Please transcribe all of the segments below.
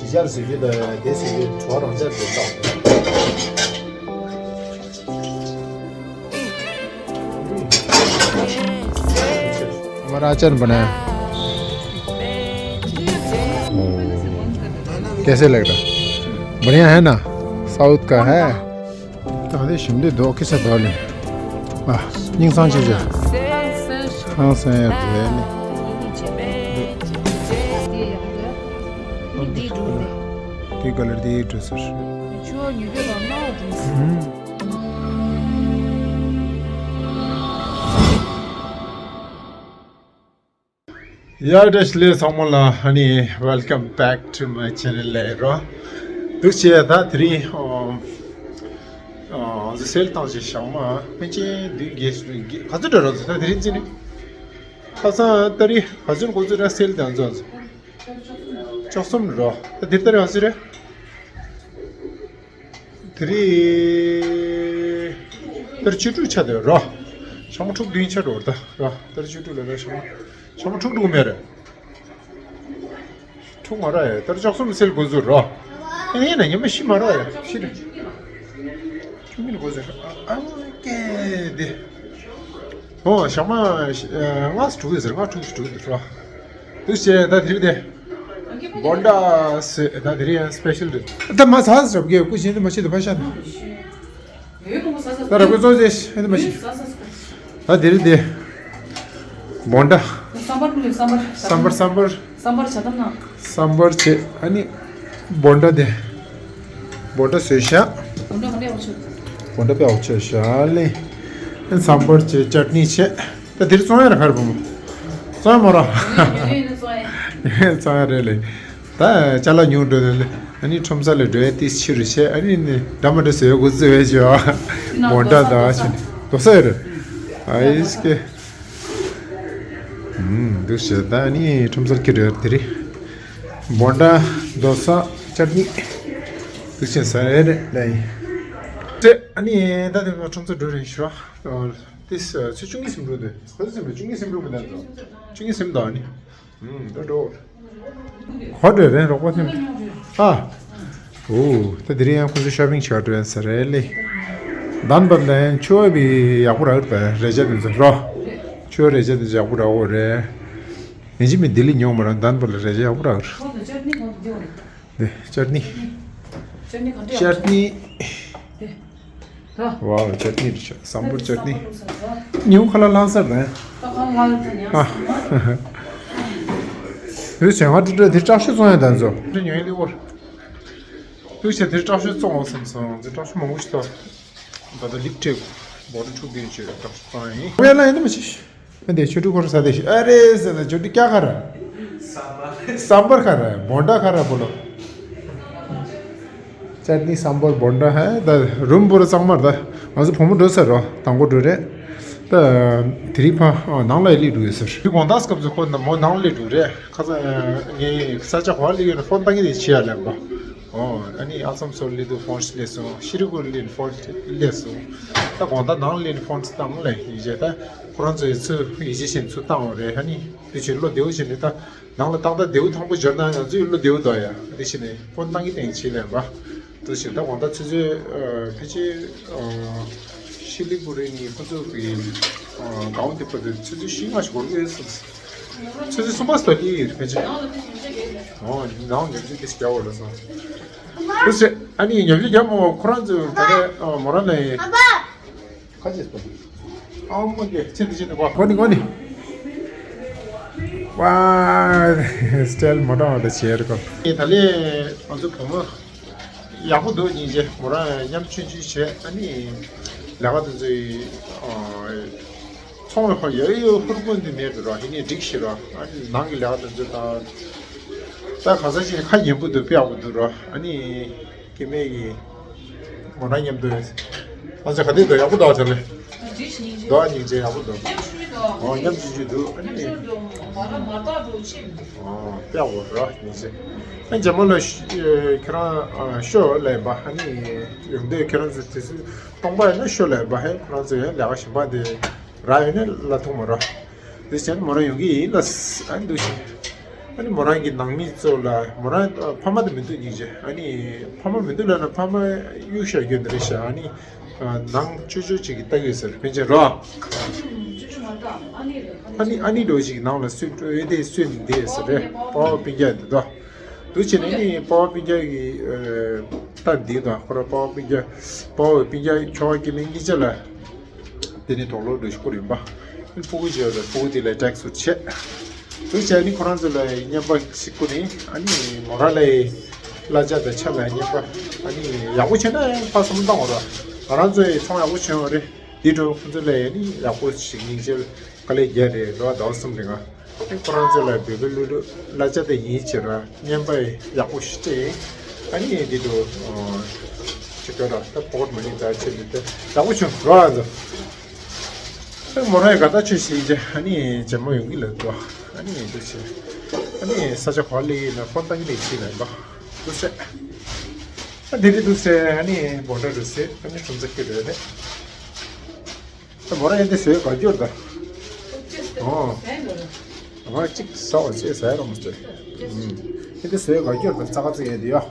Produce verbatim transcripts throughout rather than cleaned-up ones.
ཇི་ལྟར་བཟོ་རྒྱུ་དང་དེ་བཟོ་རྒྱུ་བྲོ་བ་རང་འཇགས་འགྲོ་ཆོག हमारा अचार बना है। कैसे लग रहा? बढ़िया है ना? साउथ का है। ད་དེ་ཞིམ་འདི་མདོག་ཁ་ཤས་འདུག་ལེ། ཨ། སྙིང་ཚང་ཅིག་བྱ། ཧང་སང་ཡ་དེ་ནི། དེ་ག་ལེར་དེ་འགྲོ་ཟེར། ཡ། བཀྲ་ཤིས་བདེ་ལེགས་ཚང་མ་ལ། ཨ་ནི། Welcome back to my channel ལབ་རོ། འདུག་བྱས་ད་དེ་རིང་ཨ་ཨ་ང་ཚོ་སེལ་བཏང་བྱས་ཞག་མ་ཕན་ཆད་དུས་རྒྱས་སུ་ག་ཚོད་འགྲོ་རོགས་ཚོ། ད་དེ་རིང་ཚེ་ནི་ཁ་སང་ཏ་རིག་ག་ཚོད་འགོ་ཚུགས་ར། སེལ་དང་ཚོ་བཅུ་གསུམ་རོ། ད་དེ་ཏ་རིག་ག་ཚོད་རེད། དེ་རིང་ཏ་རིག་བཅུ་དྲུག་ཆགས་བསྡད་རོ། ཞག་མ་ཕྲུགས་བདུན་ཆགས་འགྲོ་ད་རོ། ཏ་རིག་བཅུ་དྲུག་ལ་ར་ཞག་མ་ཞག་མ་ཕྲུགས་དྲུག་མེད་རེད། ཕྲུགས་མ་ར་ཡ། ཏ་རིག་བཅུ་གསུམ་སེལ་འགོ་ཚུགས་རོ། ཨེ་ཡིན་ན་ཉི་མ་བཞི་མ་ར་ཡ་བཞི་རེད། བཅུ་གཉིས་འགོ་ཚུགས་རོ། ཨ་ཨ་ཀེ་དེ། ཨོ་ཞག་མ་ལྔ་དྲུག་ཡོད་ཟེར། ལྔ་དྲུག་དྲུག་འདུག་རོ། འདུག་བྱས་ད་དེ་རིང་དེ། བོན་ཌ་སེ། ད་དེ་རིང་ཡང་སི་པེ་ཤལ་རེད། ད་མ་ཟ་ཟ་རབ་གི་སྐུ་མཁྱེན། དེ་མ་ཤི་དེ་ཕ་ཤ་ན། ད་རབ་གི་གཙོ་ཆེ་ཨེ་དེ་མ་ཤི། ད་དེ་རིང་དེ། བོན་ཌ། སམ་བར་ཕུལ། སམ་བར། སམ་བར། སམ་བར། སམ་བར་བྱ་དམ་ན། སམ་བར་བྱས། ཨ་ནི་བོན་ཌ་དེ། བོན་ཌ་བཟོས་ཤག་བོན་ཌ་ག་འདྲ་ཡག་པོ་བྱུང་། བོན་ཌ་དཔེ་ཡག་པོ་བྱས་ཤག་ལེ། ཨ་ནི་སམ་བར་བྱས། ཅཊ་ནི་བྱས། ད་དེ་རིང་བཙོང་ཡ་ར་ག་རེ་བུ་མོ། བཙོང་ཡ་མ་ར། ཡོད་ཡོད་ཡོད་ནི་བཙོང་ཡ། བཙོང་ཡ་རེད་ལེ། ད་ཅ་ལག་ཉུང་འགྲོ་ནས་ལེ། ཨ་ནི་ཁྲོམ་ས་ལ་འགྲོ་ཡ་ཏིས་ཕྱི་རུ་བྱས། ཨ་ནི་ནི་འདྲ་མ་འདྲ་བཟོས་འགོ་བཙུགས་བས་བྱས། བོན་ཌ་ད་ཕྱིན་དོ་ས་ཡོད་རེད། ཨ་ཡིས་ཀེ། ཨུམ། འདུག་བྱས་ད་ནི་ཁྲོམ་སར་ཁྱེར་ཡོད་དེ་རེད། བོན་ཌ། དོ་ས། ཅཊ་ནི། འདུག་བྱས་ཟ་རེད་རེད་ལེ། ཨ་ནི་ད་དེ་ཁྲོམ་སར་འགྲོ་རན་ཞུ་བ། ཏིས་ཚོད་བཅུ་གཉིས་ཟིན་འགྲོ་དེ། ག་ཚོད་ཟིན་པ། བཅུ་གཉིས་ཟིན་འགྲོ་མི་འདུག་བཅུ་གཉིས་ཟིན་འདུག་ཨ་ནི། ཨུམ། ད་འགྲོ། ག་འདྲ་རེད། རོགས་པ་ཐེངས་ཨ། ཨོ། ད་དེ་རིང་ཡང་ཁོ་ཚོ་ཤོ་པིང་བྱེད་འགྲོ་ཡིན་ས་རེད་ལེ། དཱན་བར་ལ་ཡང་ཕྱུ་པ་བི་ཡག་པོ་རག་རེད་པས། རས་ཆ་དེ་ཚོ་རོ། ཕྱུ་པ་རས་ཆ་དེ་ཚོ་ཡག་པོ་རག་གོ་རེད། ཡིན་གཅིག་མིན་ལྡི་ལི་ཉོ་མ་རག་དཱན་བར་ལ་རས་ཆ་ཡག་པོ་རག་རེད། དེ་ཅཊ་ནི། ཅཊ་ནི། ཝའོ། ཅཊ་ནི་རེད་ཤག་སམ་བར་ཅཊ་ནི། ཉིན་ཁ་ལག་ལངས་ས་རེད། ཨ། རེད་ཟེར། ང་ཀྲུ་ཀྲུ་དེ་དྲག་ཤོས་བཙོང་ཡ་དང་ཚོ། ཉོ་ཡ་ལེ་བོར། དུས་ཆེ་དེ་དྲག་ཤོས་བཙོང་བ་བསམ་སོང་། དེ་དྲག་ཤོས་མང་པོ་ཞིག་ད། ད་ལྟ་ལིག་ཁྲེག་བོ་རི་ཕྲུག་གིན་ཆེ་དྲག་ཤོས་བཙོང་ཡིན། ཝེ་ལ་ཡིན་དུ་མ་ཤི། ཨ་འདི་ཆུ་ཕྲུག་ཁོར་ས་དེ་ཤི། ཨ་རེ་ཟེར་ན་ཆུ་ཕྲུག་ཀྱ་ཁ་ར། སམ་བར་ཁ་ར། བོན་ཌ་ཁ་ར་བོ་ལོ། ཅཊ་ནི་སམ་བར་བོན་ཌ་ཧ་ད་རུམ་བུ་ར་གཙང་མར་ད་ང་ཚོ་བུ་མོ་འགྲོ་ཟེར་རོ། དང་པོ་འགྲོ་རེད། ད་དེ་རིང་ཕ་ནང་ལ་སླེབས་འགྲོ་ཡོད་ཟེར། དེ་དགོང་དག་སྐབས་སུ་ཁོ་མོ་ནང་སླེབས་འགྲོ་རེད། ཁ་སང་ངས་ས་ཆ་ག་པར་སླེབས་ཡོད་ན་ཕོན་བཏང་གི་རེད་བྱེད་ཡ་ལབ་པ། ཨོ། ཨ་ནི་ཨ་སམ་སོལ་སླེབས་དུས་ཕོན་སླེབས་སོང་། ཤི་རི་ཀུར་སླེབས་ཕོན་སླེབས་སོང་། ད་དགོང་དག་ནང་སླེབས་ཕོན་བཏང་ལེ་ཡིན་བྱས་ད་ཁོ་རང་ཚོ་ཡི་ཚུ་ཡིད་ཆེས་བྱེད་ཚུ་བཏང་བ་རེད། ཨ་ནི་དེ་བྱས་བློ་བདེ་བོ་བྱས་ནས་ད། ནང་ལ་ཏག་ཏག་བདེ་བོ་ཐང་པོ་འབྱོར་ན་ང་ཚོས་བློ་བདེ་བོ་འདུག་ཡ། དེ་བཞིན་ནས་ཕོན་བཏང་གི་སྟེང་བྱེད་ལས་པ། དེ་བཞིན་ད་དགོང་དག་ཆུ་ཚོད་ཨ་ཕལ་ཆེར་ཨ་ཤི་ལི་གུ་རི་ནས་ཁོ་ཚོ་གི་ཨ་གའོན་དེ་བར་དུ་ཆུ་ཚོད་བཞི་ལྔ་ཞིག་འགོར་གྱི་ཡོད་ས་རེད། ཆུ་ཚོད་གསུམ་པ་ཙམ་སླེབས་ཀྱི་ཡོད་རེད་ཕལ་ཆེར། ཨོ་ནང་ཉོ་ཚོང་དེ་ཞིག་རྒྱག་འོ་ལ་སོང་། དེ་བཞིན་ཨ་ནི་ཉོ་ཚོང་རྒྱག་མོ་ཁོ་རང་ཚོ་ད་ལྟ་ཨ་མོ་རང་ལ་ཡིན། ཁ་ཅིག་སོང་། ཨ་མོ་དེ་ཕྱིན་དེ་ཕྱིན་དེ་གོ་གོ་ནི་གོ་ནི། ཝ། སི་ཊལ་མོ་ཊ་མོ་ཊ་བྱས་རེད་གོ། ད་ལན་ང་ཚོ་བུ་མོ་ཡག་པོ་འདུག་སྙིང་རྗེ། མོ་རང་མཉམ་ཆུང་ཆུང་བྱས། ཨ་ནི་ལས་ཀ་དེ་ཚོའི་ཚོང་བའི་ཁོ་ཡོད་ཡོད་ཧུར་པོ་འདི་མེད་འགྲོ་ར། ཡིན་ནའི་འགྲིག་ཤི་ར། ཨ་ནི་ནང་གི་ལས་ཀ་དེ་ཚོ་དང་། ད་གང་ཟག་ཅིག་ཁ་ཉན་པོ་འདུག་དཔེ་ཡག་པོ་འདུག་ར། ཨ་ནི། སྐྱེ་དམན་གྱི་ངོ་ན་མཉམ་དུ་ཨ་ཅག་ག་དུས་དུ་ཡག་པོ་འདུག་ཨ་ཅག་ལེ། འདུག་ཨ་སྙིང་རྗེ་ཡག་པོ་འདུག་ཨོ་མཉམ་ཞུ་རྒྱུ་འདུག་ཨ་ནི། ཨོ་དཔེ་ཡག་པོ་ར་སྙིང་རྗེ། ཨ་རྗེས་མ་ལ་ཁྱེད་རང་ཤོ་ལས་པ་ཨ་ནི་ཡོང་དུས་ཁྱེད་རང་ཚོ་དེ་ཚོ་སྟོང་པ་ཡིན་ན་ཤོ་ལས་པ་ཧེ་ཁོ་རང་ཚོ་ཡང་ལས་ཀ་གཞན་པ་དེ་ར་ཡོད་ན་ལ་ཐུག་མ་ར། དེ་བྱས་ན་མོ་རང་ཡོང་གི་ཡིན་ལ་ཨ་ནི་འདུག་ཤིང་། ཨ་ནི་མོ་རང་གི་ནང་མི་ཚོ་ལ་མོ་རང་ཕ་མ་དང་མི་འདུག་སྙིང་རྗེ། ཨ་ནི་ཕ་མ་མི་འདུག་ལབ་ན་ཕ་མ་གཡུག་བཞག་རྒྱུ་འདི་རེད་ཤག་ཨ་ནི་ནང་ཅོ་ཅོ་ཅིག་གིས་ལྟ་གི་ཡོད་ཟེར། ཕན་ཆད་རོ། ཨ་ནི་ཨ་ནི་འགྲོ་ཞིག་ནང་ལ་སུས་འགྲོ་ཡོད་དེ་སུས་འདི་ཟེར་རེད། པ་ཕ་སྤུན་ཀྱག་འདི་དོ། འདུག་བྱས་ནས་ནི་པ་ཕ་སྤུན་ཀྱག་གི་ལྟ་འདི་དང་ཁོ་ར་པ་ཕ་སྤུན་ཀྱག་པ་ཕ་སྤུན་ཀྱག་ཁྱོ་ག་སྐྱེ་དམན་གཉིས་ཆ་ལ། དེ་ནི་དོགས་སློང་འདྲ་ཞིག་བསྐུར་ཡིན་པ། ཕྲུ་གུ་བྱས་པ་དང་ཕྲུ་གུ་དེ་ལ་ཀྲེག་སུཊ་བྱས། དེ་བྱས་ནི་ཁོ་རང་ཚོ་ལ་བརྙན་པར་ཞིག་བསྐུར་ནས། ཨ་ནི་མོ་རང་ལ་གླ་ཆ་དང་ཆབ་ལ་བརྙན་པར། ཨ་ནི་ཡག་པོ་བྱས་ན་ཕར་སོང་བཏང་བ་ར། ང་རང་ཚོའི་ཚོང་ཡག་པོ་བྱུང་བ་རེད། དེ་འགྲོ་ཁོ་ཚོ་ལ་ནི་ཡག་པོ་ཞིག་སྙིང་རྗེ་དཀའ་ལས་རྒྱག་རེད་ལོ། ཟླ་བ་གསུམ་རིང་ང་། ཁོ་རང་ཚོ་ལ་འབོད་འབོད་བླུག་བླུག་གླ་ཆ་དེ་ཡིན་བྱས་ར་བརྙན་པར་ཡག་པོ་ཞིག་སྤྲད། ཨ་ནི་འདི་འགྲོ་ཅི་དགོས་ར། ད་ཕོག་མ་ནི་ད་ཆེ་འདི་ད་ཡག་པོ་བྱུང་ར་ཨ་ཚོ། ཨ་མོ་རང་ཡི་དགའ་ཐག་ཆོད་ཞིག་ཡིན་ཅེ། ཨ་ནི་ཇེ་མོ་ཡོང་གི་ལབ་འདུག་ཨ་ནི་འདི་བྱས། ཨ་ནི་ས་ཆ་ག་པར་སླེབས་ཡིན་ན་ཕོན་བཏང་གི་རེད་ཅེས་ལབ་པ། འདུག་སེ། ཨ་དེ་རེད་འདུག་སེ། ཨ་ནི་བོད་འདྲ་འདུག་སེ། ཨ་ནི་ཁྲོམ་ས་སྐྱིད་འགྲོ་རེད། ཨ་མོ་རང་ཨེ་འདི་བཟོས་ག་རྒྱུར་ད། ཨོ། ང་གཅིག་ཟ་བ་ཅེས་ཟ་ཡ་རོ་མ་ཟོས། ཨ་ནི་བཟོས་ག་རྒྱུར་ད་རྩ་ཁ་ཚིག་ཡ་དེ་ཡ།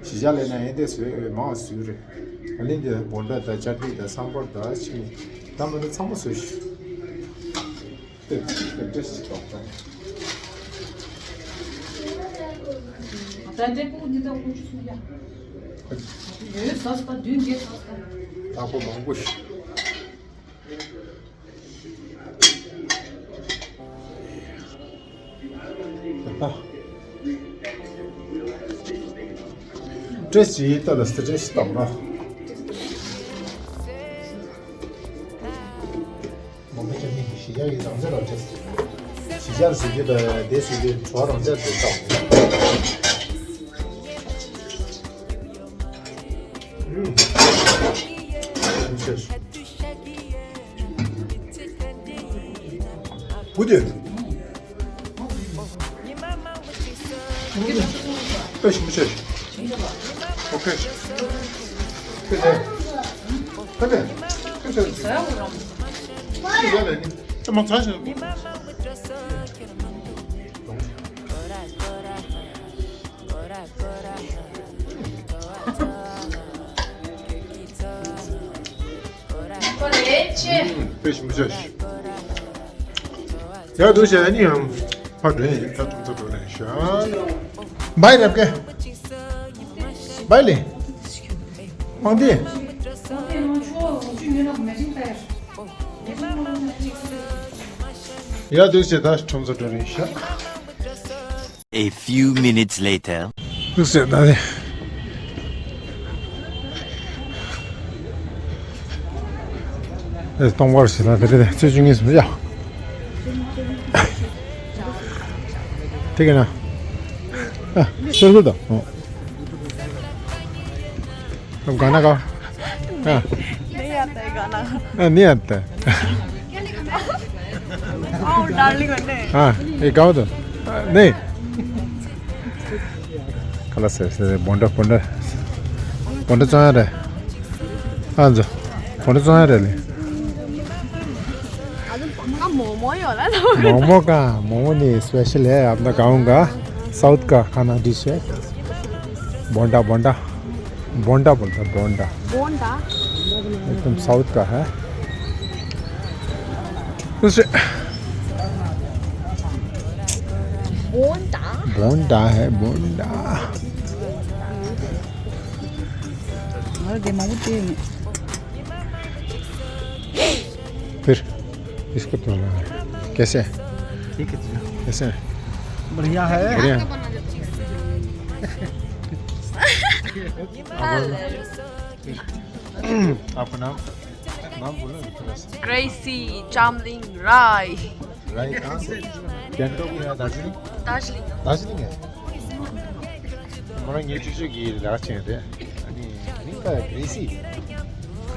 གཞིས་ཆགས་ལས་ན་ཨེ་འདི་བཟོས་མང་བ་བཟོས་རེད། ཨ་ནི་འདི་བོད་འདྲ་ད་ཅ་ཏི་ད་སམ་བར་ད་ཕྱི་མི་ད་མི་འདི་ཚང་མ་བཟོས་ཤིག་ཏྲེ་ཞིག་ཏོ་ལ་སི་ཏྲེ་ཞིག་ཏོ་ལ། མོ་མི་ཅན་ནི་གཞིས་ཆགས་ཀྱི་རང་བཙན་རང་བཙན། གཞིས་ཆགས་ལ་ཟེར་རྒྱུ་དང་དེ་ཟེར་རྒྱུ་གྲོགས་རང་བཙན་ཟེར་ཏོ། Good. Peixe, muchacho. O peixe. Cadê? Cadê? Cadê? Cadê? Tá bom, tá, gente. Peixe, muchacho. ཡ་འདུག་བྱས་ནི་ཡང་ཕར་འགྲོ་ཡིན། ད་ཐུམ་ཚོ་འགྲོ་རེད་ཤག་བའི་རབ་ཀེ། བའི་ལི། མང་དེ། ཡ་འདུག་བྱས་ད་ཐུམ་ཚོ་འགྲོ་རེད་ཤག A few minutes later. ལུགས་སྲོལ་ད་དེ། ཨེ་སྟོང་པར་ཞེ་ན་དེ་རེད་དེ་ཚོད་བཅུ་གཉིས་སུ་ཡ། དེ་ག་ན། ཨ་ཤོར་གི་དང་། अब गाना गाओ। हाँ। नहीं आता है गाना। हाँ, नहीं आता है। आओ डार्लिंग बने। हाँ, ये गाओ तो। नहीं। खलास है, से बोंडा, बोंडा। बोंडा चाह रहे। हाँ जो। बोंडा चाह रहे ले। मोमो ही होला। मोमो का, मोमो नहीं, स्पेशल है अपना गाँव का, साउथ का खाना डिश है। बोंडा, बोंडा। बोंडा बोलता है, बोंडा। बोंडा? एकदम साउथ का है। उसे बोंडा? बोंडा है, बोंडा। अरे, दे मांगू ते। फिर इसको तोड़ना है। कैसे? ठीक है। कैसे? बढ़िया है। बढ़िया। आपका नाम? नाम बोलो ना थोड़ा सा। ग्रेसी चामलिङ राई। राई कहाँ से? गान्तोक या दार्जिलिङ? दार्जिलिङ। दार्जिलिङ है? मलाई नेचर चाहिँ के लाग्छ अरे? अनि निका ग्रेसी।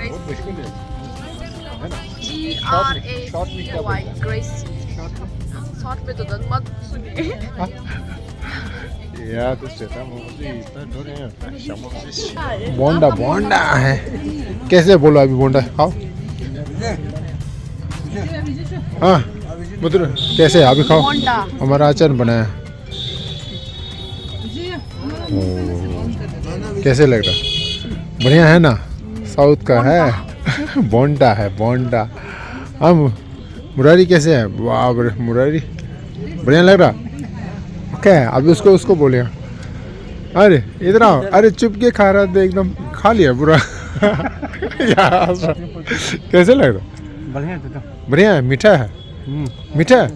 बहुत मुश्किल है। है ना? G R A C Y, Gracie। Short में तो धनबाद सुनिए। यार, तो सेटा मुझे इतना डर है। बोंडा, बोंडा है। कैसे बोलो अभी बोंडा? खाओ। हाँ, मधुर, कैसे है? अभी खाओ। बोंडा। हमारा अचार बनाया। ओ, कैसे लग रहा? बढ़िया है ना? साउथ का है। बोंडा है, बोंडा। हम, मुरारी कैसे है? वाह, बड़े, मुरारी। बढ़िया लग रहा? ओके, अभी उसको, उसको बोलेगा। अरे, इधर आओ। अरे, चुप के खा रहा था, एकदम खा लिया पूरा। यार, कैसे लग रहा? बढ़िया है, तो। बढ़िया है, मीठा है? हम्म। मीठा है?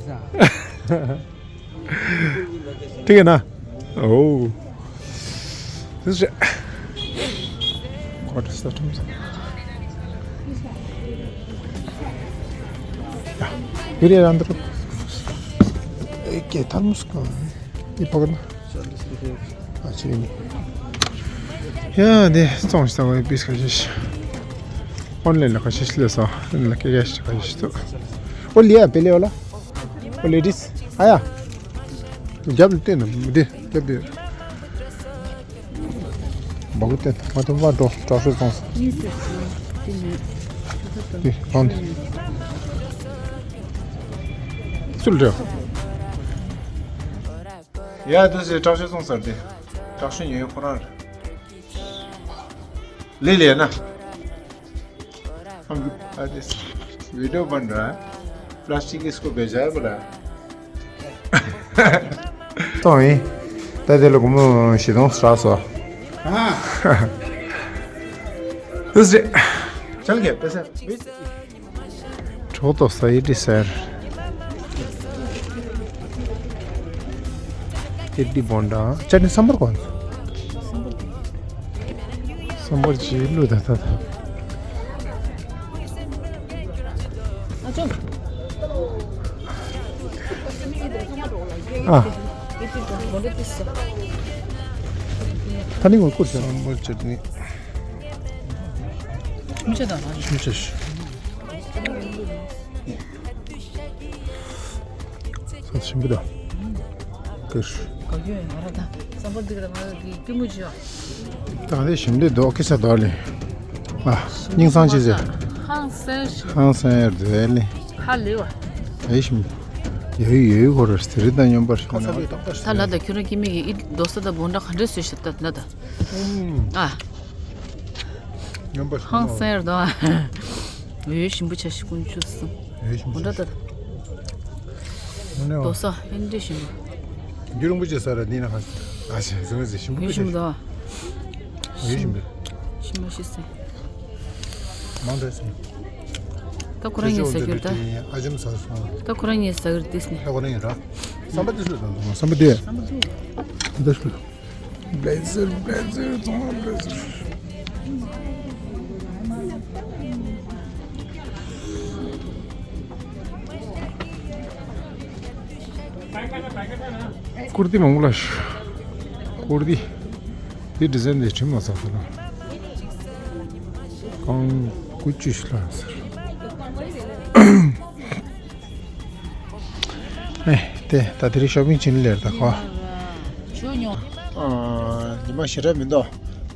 ठीक है ना? ओ। This is, what is that? या, फेरि अंदर। ए, के थर्मस को? ये पकड़ना। अच्छा, ये नहीं। या, दे, चौंस था वो पीस का शीश। ऑनलाइन लगा शीश ले सा, इनला के गैस का शीश तो। वो लिया पहले वाला? वो लेडीज आया? जब लेते ना, दे, जब दे। बहुत है, मतलब, वाह, दो, चार सौ पाँच सौ। ये, कौन? चल रहे हो? या, तो से चार सौ पाँच सौ दे। चार सौ ये खोरा। ले लेना। हम, अरे, वीडियो बन रहा है। प्लास्टिक इसको भेजा है बोला। तो ही, तो दे लोग मु शिदों स्ट्रास हो। हाँ। दूसरे। चल गया, पैसा। छोटो सा ही डिसर। इडली बोंडा। चटनी सांभर कौन? सांभर जी लू था, था, था। हाँ। खाने को कुछ सांभर चटनी। मुझे तो मुझे। ཞིམ་པོ་འདུག་ག་ཡོད་ང་ར་ད་སམ་པར་འདི་ག་ང་ར་གི་ཀི་མུ་ཅི་ཡ། ད་དེ་ཞིམ་འདི་འདུག་ཁི་ས་འདུག་ལེ། ཨ། སྙིང་སང་ཅི་ཟེར། ཧང་སང་ཞིམ། ཧང་སང་ཡར་འདུག་ལེ། ཧ་ལས་བ། ཨེ་ཞིམ། ཡོད་ཡོད་ཁོ་ར་སི་རི་ད་སྙོམས་པར་ཤོག་ནས། ད་ལ་ད་ཁྱོད་རང་ཀི་མི་གི་ཨི་རྡོ་ས་ད་བོན་ད་ག་འདྲས་བཟོས་ཤག་ད་ན་ད། ཨ། སྙོམས་པར་ཤོག་ཧང་སང་ཡར་འདུག་ཨ། འོད་ཞིམ་པོ་ཆ་ཞིག་ཀུན་ཆུ་སུ། འོད་ཞིམ་པོ་འདྲ་ཆ་ད། ཞིག་འོ་ནས་རྡོ་ས་ཨེ་འདྲ་ཞིམ་པོ། རྒྱུ་རིན་པོ་ཆེ་ས་ར་འདི་ན་ཧ་ཨ་ཞེ་ཟེར་ཟེར་ཞིམ་པོ་འོད་ཞིམ་པོ་ཆ་ད། འོད་ཞིམ་པོ། ཞིམ་མ་ཤི་སེ། མང་དྲགས་སེ། ད་ཁོ་རང་ཉིད་ཟ་གི་རེད་ད། ཨ་ཅམ་ཟ་སོང་། ད་ཁོ་རང་ཉིད་ཟ་གི་རེད་དེ་སེ། ད་ཁོ་རང་ཉིད་ར། སམ་པ་དེ་སུ་དང་སམ་པ་དེ། སམ་པ་དེ། འདི་སུ། བླེ་ཛར་བླེ་ཛར་ཚང་མ་བླེ་ཛར། ཀུར་ཏི་མང་པོ་ལ་ཤོག་ཀུར་ཏི། འདི་ཌི་ཛའིན་འདི་ཁྲིམས་མ་ཚང་ཟེར་ན། རྐང་དགུ་བཅུ་ཞིག་ལ་ཟེར། ཨེ། དེ་ད་དེ་རིང་ཤོ་པིང་བྱེད་ལེར་ད་གོ། ཨ། ཉི་མ་ཞེ་དྲག་མི་འདུག་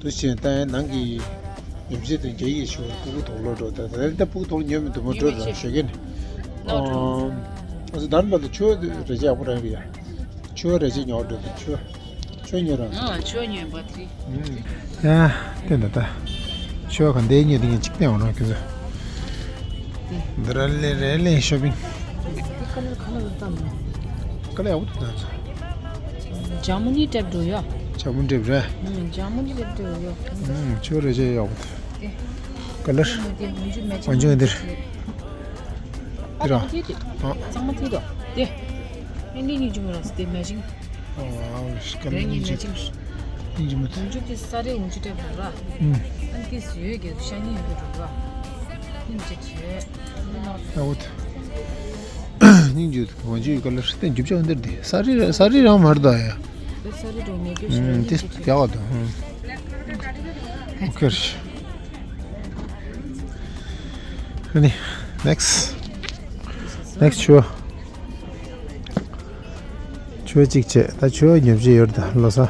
དུ་ཆེན་ཏན་ནང་གི་ཉམས་ཞིབ་དང་རྒྱ་ཡིག་ཞུ་བར་སྤུ་གུ་དོག་ལོ་འགྲོ་ད་ད་ད་སྤུ་གུ་དོག་ལོ་ཉོ་མི་འདུག་མ་འགྲོ་ད་ཞོ་གན། ཨ། ཨ་ཟི་ད་ནི་མ་ད་ཆོས་རེ་ཅེ་ཡག་པོ་རང་རེད་ཡ། ཆོས་རེ་ཅེ་ཉོ་འགྲོ་ད་ཆོས། ཆོས་ཉོ་རང་། ཨ་ཆོས་ཉོས་པ་དེ། ཡ། དེ་འདྲ་ད། ཆོས་ག་འདའི་ཉོས་དེ་ངས་གཅིག་བསྟན་འོང་ན་ཁྱོད་ཚོ། འདི་ར་ལེ་རེ་ལེ་ཤོ་པིང་། ཀ་ལར་ཁ་ལར་ལྟ་མོ། ཀ་ལར་ཡག་པོ་འདུག་ད་ཚོ། ཇ་མུ་ནི་འདྲ་པོ་འདུག་ཡ། ཇ་མུ་འདྲ་པོ་རེད། ཇ་མུ་ནི་འདྲ་པོ་འདུག་ཡ། ཆོས་རེ་ཅེ་ཡག་པོ་འདུག་ཀ་ལར། འོན་ཀྱང་འདིར། ཨ་ཁ་ལར་དེ་འདྲ། གཙང་མ་དེ་འདྲ། དེ། ཨེ་འདི་སྙིང་རྗེ་མོ་ར་སི་དེ་མེ་ཅིང་། ཨོ་ཨོ་ཤི་ཀ་དེ་ནི་སྙིང་རྗེ་མོ། སྙིང་རྗེ་མོ་ཐོང་། འཇུ་དེ་ས་རེ་འུ་ཅུ་སྤྲད་པ་ར། ཨུམ། ཨན་དེ་སུ་ཡོད་གི་ཤ་ཉེ་ཡོད་གི་འགྲོ་ར། སྙིང་རྗེ་ཆེ། ཨ་འོ་ད། སྙིང་རྗེ་འུ་ཅུ་ཡོད་ག་ལ་སི་དེ་འཇུ་ཅག་འདིར་དེ་ས་རེ་ས་རེ་རང་མར་ད་ཡ། དེ་ས་རེ་འགྲོ་མེད་གི་ཤི་ར་ཨུམ། དེ་སྙིང་རྗེ་ཆེ། ཡག་པ་འདུག་ཨུམ། ཨོ་ཁེ་རེད། ཨ་ནི། ནེག་སི་ཊི། ནེག་སི་ཊི་ཆོས། ཆོས་གཅིག་བྱས། ད་ཆོས་ཉོ་བྱེད་ཡོད་ད་ལོ་ས།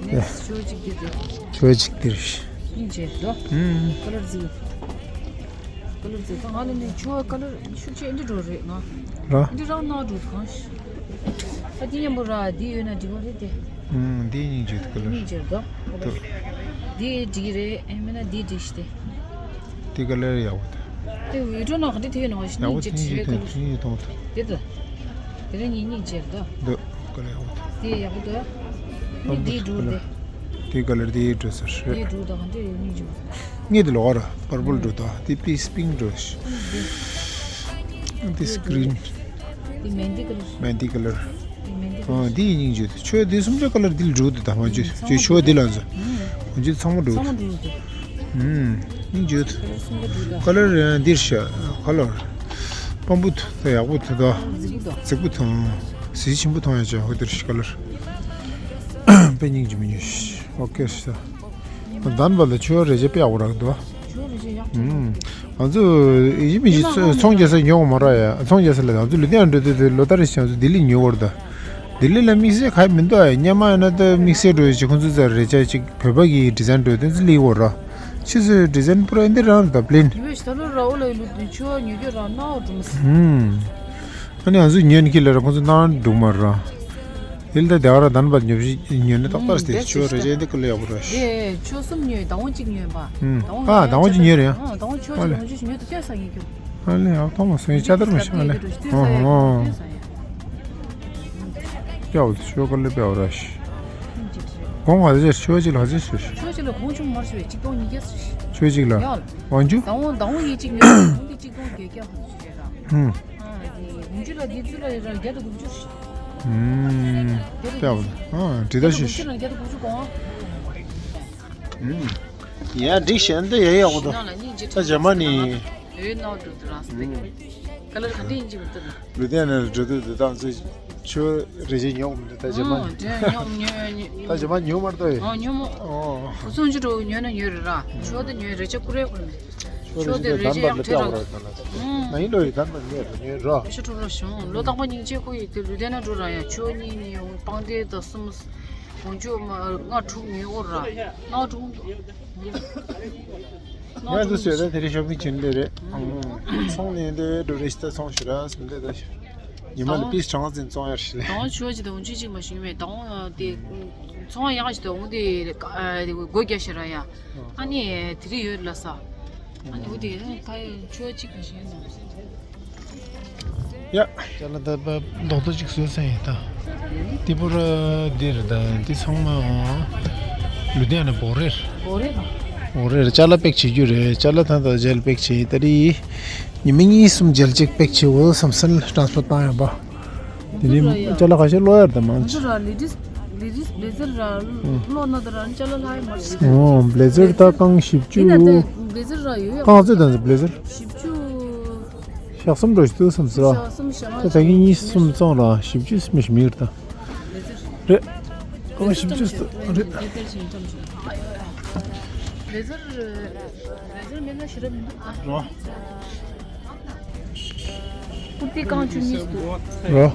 ནེག་སི་ཊི་ཆོས་གཅིག་འདི་འདི། ཆོས་གཅིག་འདིར། སྙིང་རྗེ་འདུག་ཨུམ། ཀ་ལར་རྫིག་ཀ་ལར་རྫིག་ད་ང་ལ་ནི་ཆོས་ཀ་ལར་ཤུགས་ཆེ་འདི་འགྲོ་རེད་ང་། ར། འདི་རང་ན་འགྲོ་གང་ཤི། ད་འདི་མཉམ་པོ་ར་འདི་ཡོད་ན་འགྲིག་པ་རེད་དེ། ཨུམ། འདི་སྙིང་རྗེ་འདུག་ཁ་ལར། སྙིང་རྗེ་འདུག་འདི་འགྲིག་རེད། ཨེ་མིན་ན་འདི་འགྲིག་ཤི་སྟེ། འདི་ཁ་ལར་ཡག་པོ་འདུག་དེ་བི་ཌི་ཡོ་ནང་ག་འདྲ་ཐེབས་ཡོད་ནོ་ཞིག་ཡག་པོ་སྙིང་རྗེ་འདུག་ཁ་ལར། སྙིང་རྗེ་མཐོང་འདུག་དེ་འདུག་དེ་རིང་ངའི་སྙིང་རྗེ་འདུག་འདུག་ཁ་ལར་ཡག་པོ་འདུག་དེ་ཡག་པོ་འདུག་འདི་འགྲིག་འདུག་དེ་ཁ་ལར་འདི་འགྲིག་ཟེར་ཤི། འདི་འགྲིག་འདུག་ག་འདྲ་ཡོད་སྙིང་རྗེ་འདུག་ངས་འདི་ལོག་ར་པར་པལ་འགྲོ་དང་འདི་པིས་པིང་འགྲོ་ཤི། འདི་སི་ཀི་རིན། འདི་མེན་ཏི་ཁ་ལར། མེན་ཏི་ཁ་ལར། འདི་མེན་ཏི་ཁ་ལར། ཨ། འདི་ཡི་སྙིང་རྗེ་འདུག་ཁྱོད་འདི་གསུམ་ཆ་ཁ་ལར་འདི་ལ་འགྲོ་འདུག་ད་མ་བརྗོད་ཁྱོད་ཆོ་འདི་ལ་འཛུལ། ཨ། འདི་ཚང་མ་འགྲོ་འདུག་ཚང་མ་འགྲོ་འདུག་ཨུམ། སྙིང་རྗེ་འདུག་ཁ་ལར་འདིར་ཤ་ཁ་ལར། སྤམ་པོ་ད་ཡག་པོ་འདུག་ད་རྫིག་པོ་འདུག་རྫིག་པོ་མཐོང་། གཟི་བརྗིད་ཆེན་པོ་མཐོང་ཡ་ཆོ་འདིར་ཤ་ཁ་ལར། དཔེ་སྙིང་རྗེ་མི་ཉོ་ཤི། ཨོ་ཀེ་ཤི། ད་ལྟ་བར་ལ་ཆོས་རེ་ཆེ་དཔེ་ཡག་པོ་རག་འདུག་ཆོས་རེ་ཆེ་ཡག་ཨུམ། ང་ཚོ་ཡིན་མི་ཡིན་ཚོང་རྒྱག་ས་ཉོ་གི་མ་རེད་ཡ། ཚོང་རྒྱག་ས་ལ་ང་ཚོ་ལུ་དེ་ཡང་འགྲོ་དུས་དེ་ལོ་ལྟར་རེ་བཞིན་ང་ཚོ་ལྡི་ལི་ཉོ་བར་ད། ལྡི་ལི་ལ་དམིགས་བསལ་ག་ཡེ་མི་འདུག་ཡ། སྙན་མ་ཡིན་ན་ད་དམིགས་བསལ་འགྲོ་ཡ་ཅིག་ཁོང་ཚོ་ཚ་རེ་ཆ་ཅིག་བོད་པ་གི་ཌི་ཛའིན་འགྲོ་དེ་ཚོ་ལི་བོ་ར། ཕྱི་ཚོའི་ཌི་ཛའིན་པུ་ར་འདི་རང་ད་པི་ལེན། ཡུལ་ཞིག་ད་ལོ་ར་འོ་ལ་ཡི་ལུ་དུ་ཆོས་ཉོ་རྒྱུ་ར་ནའོ་འགྲོ་མི་སྲིད། ཨུམ། ཨ་ནི་ང་ཚོ་ཉོན་ཁྱི་ལ་ར་ཁོང་ཚོ་ནང་འགྲོ་མ་ར། དེ་ལ་ད་དེ་ག་ར་དན་པ་ཉོ་བཞི་ཉོས་ནས་ཏག་ཏག་སྟེ་ཆོས་རེ་ཆེ་འདི་ཀུ་ལ་ཡག་པོ་ར་ཤི། དེ་ཆོས་གསུམ་ཉོས་དང་བོ་གཅིག་ཉོས་པ། ཨུམ། ཨ་དང་བོ་གཅིག་ཉོས་རེད་ཡ། ཨ་དང་བོ་ཆོས་གཅིག་ཉོས་ཆོས་ཉོས་དུ་སྟོན་ས་ཡིན་རྒྱུ། ཨ་ལེ་ཡག་ཐོག་མ་སོང་ཡི་ཅ་དར་མ་ཤི་ཨ་ལེ། ཨོ་ཧོ། ཡག་པོ་ཆོས་ཀུ་ལ་པེ་བ་ར་ཤི། གོང་ག་ཚོད་ཆོས་གཅིག་ལ་ག་ཚོད་ཤི། ཆོས་གཅིག་ལ་གོང་ཆུང་མར་ཤི་བས་གཅིག་སྟོང་ཉིས་བརྒྱ་ཤི། ཆོས་གཅིག་ལ། ཡང་། དབང་ཆུ། དང་བོ་དང་བོ་ཡི་གཅིག་ཉོས་གོང་དེ་གཅིག་སྟོང་བརྒྱད་བརྒྱ་ཧ་ཤི་ར། ཨུམ། ཨ་དེ་དགུ་བཅུ་ལ་དེ་ཚུར་ལ་ཡོད་ར་བརྒྱ་དང་དགུ་བཅུ་ཞིག་ཨུམ། བརྒྱ་དང་དགུ་བཅུ། ཨ་འདྲི་ད་ཞུ་ཞུ། བརྒྱ་དང་དགུ་བཅུ་གོང་། ཨུམ། ཡ་འགྲིག་ཞན་ད་ཡ་ཡག་པོ་འདུག་ད་རྗེས་མ་ནི། ཡོད་ནོ་འགྲོ་དུ་རང་སི་ཀ་ལར་ག་འདྲ་ཡིན་གྱི་མི་འདུག་ལུ་དེ་ནས་འགྲོ་དུས་དེ་དང་ཚོས་ཆོས་རེ་ཆེ་ཉོག་མི་འདུག་ད་རྗེས་མ་ནི། ཨོ་དེ་ཉོག་ཉོ་ཉོ། ད་རྗེས་མ་ཉོ་མར་ཏོ་ཡོད། ཨོ་ཉོ་མོ། ཨོ། ཁོ་ཚོ་འཇུ་འགྲོ་ཉོ་ན་ཉོ་རེད་ར། ཆོས་དེ་ཉོ་རེ་ཆེ་ཀུ་རེ་ཀུ་རེ་མེད། ཆོས་དེ་རེ་ཆེ་ཡང་ཁྲེ་ར། ང་ཡིན་འགྲོ་ཡི་དམ་པ་ཉོས་རེ་ཉོས་རོ། ཤ་ཁྲུ་རོ་ཞུང་ལོ་རྟག་པ་སྙིང་རྗེ་ཁོ་ཡི་དེ་ལུས་ལྡན་ན་འགྲོ་ར་ཡ། ཆོས་གཉིས་ཉོ་སྤང་དེ་ད་གསུམ། འོན་ཆོས་མ་ལྔ་དྲུག་ཉོས་འོ་ར། ལྔ་དྲུག་ང་ཚོ་སོས་ད་དེ་རིང་ཤོ་པིང་བྱེད་འདོད་རེད། ཚོང་ནས་འདི་འགྲོ་རེ་ཞིག་ད་ཚོང་ཞུ་ར་སུ་འདི་ད་ཉི་མ་ལ་པིས་གྲངས་འཛིན་བཙོང་ཡར་ཞིག་ལས། དང་བོ་ཆོས་ཅི་ད་འོན་ཆོས་ཅིག་མ་ཞུས་མེད་དང་བོ་དེ། ཚོང་ཡག་ཞིག་ད་འོང་དེ་སྒོ་རྒྱག་ཞིག་ར་ཡ། ཨ་ནི་དེ་རིང་ཡོད་ལ་ས། ཨ་ནི་འོ་དེ་ད་ཆོས་ཅིག་མ་ཞུས་ན། ཡ། ཅ་ལག་ད་པ་རྡོག་རྡོག་ཅིག་བཟོས་ཚར་ཡིན་ད། ཏི་པུ་ར་འདིར་ད་འདི་ཚང་མ་ལུ་དེ་ཡང་ན་བོ་རེར། བོ་རེར། བོ་རེར་ཅ་ལག་པེག་བྱེད་རྒྱུ་རེད། ཅ་ལག་ད་ད་ཇལ་པེག་བྱེད་ད་རེད། ཉི་མ་གཉིས་གསུམ་ཇལ་ཅིག་པེག་བྱེད་འོ་བསམ་སལ་ཊྲན་སི་ཕར་བཏང་ཡོད་པ། དེ་ནི་ཅ་ལག་ཁ་ཤས་ལོ་ཡར་ད་མང་ཆེ། ང་ཚོ་ར་ལེ་ཌིས་ལེ་ཌིས་བྷི་ལེ་ཛར་ར་ལོ་ན་ད་ར་ཅ་ལག་ལྷག་ཡོད་མ་རེད། ཨོ་བྷི་ལེ་ཛར་ད་རྐང་བཞི་བཅུ། ཡིན་ན་ད་བྷི་ལེ་ཛར་ར་ཡོད་ཡ། རྐང་ཚོད་དང་བྷི་ལེ་ཛར། བཞི་བཅུ། ཞག་གསུམ་འགྲོ་ཞིག་ཏུ་སོང་ཟེར་བ། ཞག་གསུམ་ཞག་ལྔ་ད་ད་གིན་གཉིས་གསུམ་བཙོང་ལ་བཞི་བཅུ་སུམ་ཞིག་མི་ཡོད་ད། རེད། ཨོ་བཞི་བཅུ་སུ་རེད། ལེ་ཛར་ལེ་ཛར་མེད་ན་ཞེ་དྲག་མི་འདུག་ཨ། རོ། ཀུར་ཏི་རྐང་བཅུ་གཉིས་སུ་འདུག་རོ།